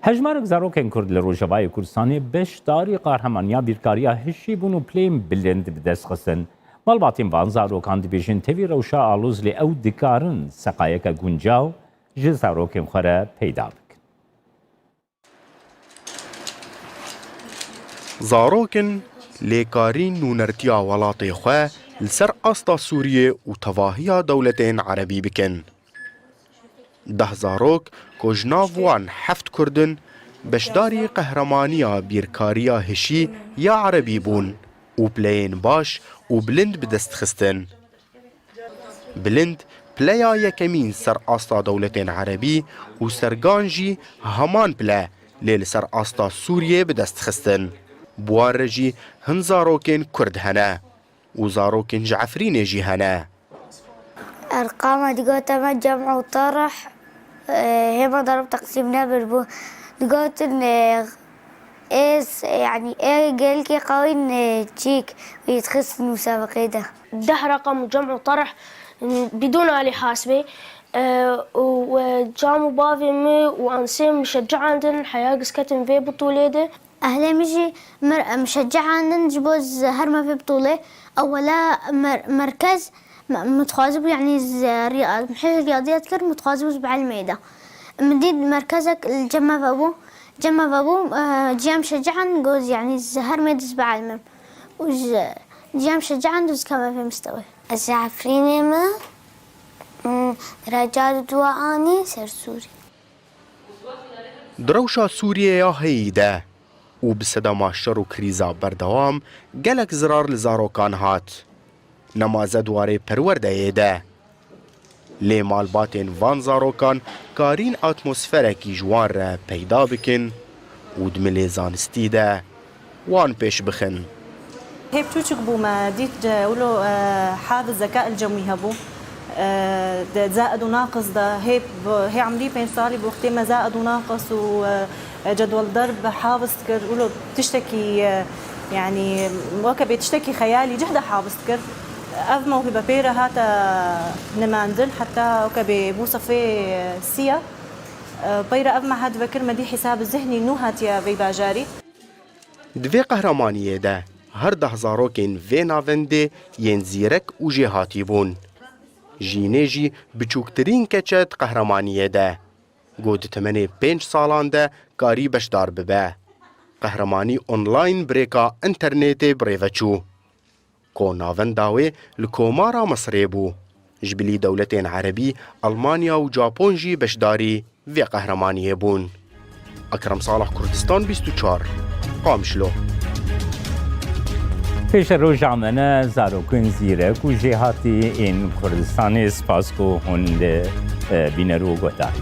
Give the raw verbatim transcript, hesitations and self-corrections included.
Hejmarek zarokên Kurd li Rojavayê Kurdistanê beşdarî qehremaniya bîrkariya hişî bûn û plên bilind bi dest xistin. Malbatên van zarokan dibêjin tevî rewşa aloz lê ew dikarin seqayeke guncaw ji zarokên xwe re peyda bikin. Zarok in lê karî nûnertiya welatê xwe li ser asta Sûriyê û tevahiya dewletên erebî bikin. Deh zarok ku ji nav wan heft Kurd in, beşdarî qehremaniya bîrkariya hişî ya erebî bûn û pleyên baş û bilind bi dest xistin. Bilind, pleya yekemîn ser asta dewletên erebî û sergan jî heman pile, lê li ser asta Sûriyê bi dest xistin. Bi wan re jî hin zarokên Kurd hene û zarokên ji Efrînê jî hene. Erqama digote me cem û tarih, e, hêma darb teqsîm nebir bû. Digotin, e, ês, yani, ê gelkê qawîn, e, çîk û yê dixistin musabeqê de. Deh reqam û cem û tarih, bidûn alî hasibê, e, û, e, cam û bavê min û ansê min şecandin, heya giz ketin vê bitûlê de. Ehlê min jî mir-, mişecihand in ji bo ez herime vê bitûlê. Ewwela mer-, merkez me-, min dixwazibû, yanî ez riya-, min hêj riyadiyat kir, min dixwazibû ez bielmê de. Min dît merkezek li cem me vebû, cem me vebû, e, ciya mişecihand got, yanî ez hermê de ez bielmim. Û ji ciya mişecihand ez keme vê mistewê. Ez ji Efrînê me, min dereca du anî ser Sûrî. Di rewşa Sûriyê ya heyî de û bi sedema şer û krîza berdewam gelek zirar li zarokan hat. Nemaze di warê perwerdeyê de. Lê malbatên van zarokan karîn atmosferekî ji wan re peyda bikin û di milê zanistî de wan pêş bixin. Hê biçûçik bû me dît, e, wilo, e, hafiz zeka el cemwî hebû. E, de zaid û naqis de hê, hê emrî pênc salî bi wextê me zaid û naqis û, e, cedwel derb hafiz dikir. Wilo tiştekî, e, yanî weke bê tiştekî xeyalî cih de hafiz dikir. Ev mewhibe pê re hate nimandin, heta weke bê bû sefê siya. E, peyre ev me hat vekir me dî hîsab zihnî nû hatiye vê bajarî. Di vê qehremaniyê de her deh zarokên vê navendê yên zîrek û jêhatî bûn. Jînê jî biçûktirîn keç e di qehremaniyê de. Ku di temenê pênc salan de karî beşdar bibe. Qehremanî online bi rêka înternetê bi rê ve çû. Ku navenda wê li Komara Misirê bû. Ji bilî dewletên Erebî, Almanya û Japon jî beşdarî vê qehremaniyê bûn. Ekrem Salah, Kurdistan bîst û çar, Qamişlo. Pêşeroja me ne zarokên zîrek û jêhatî ên Kurdistanê, spas ku hûn li, e, bîner û guhdar.